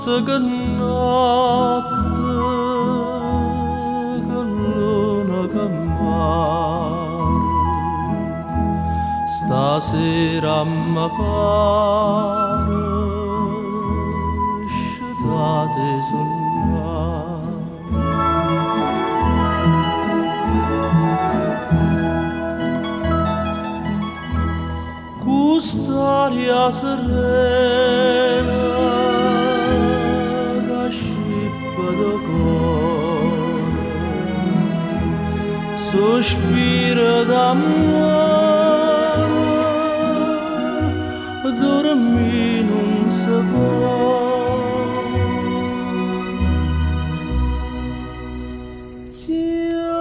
Notte che notte, che luna che mare, stasera mi pare scetate sunnare. Cu st'aria serena ca scippa d' 'o core, suspire d'ammore, durmì nun se po'. Chiara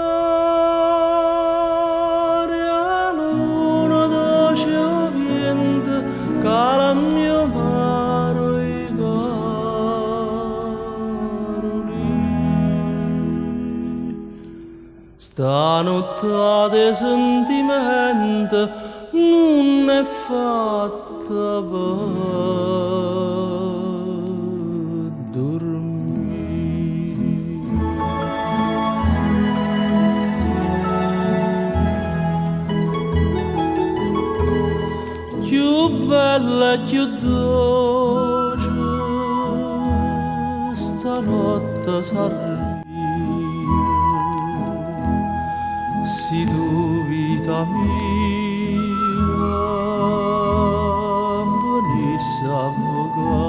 'a luna, doce 'o viento, calma 'o mare, oi Carulì. Sta nuttata 'e sentimento nun è fatta pe durmì. Cchiù bella e cchiù doce stanotte sarria si tu vita mia venisse a vucà.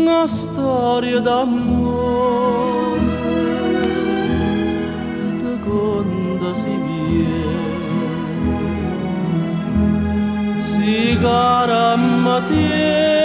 Na storia d'ammore te conto si viene, si cara me tiene.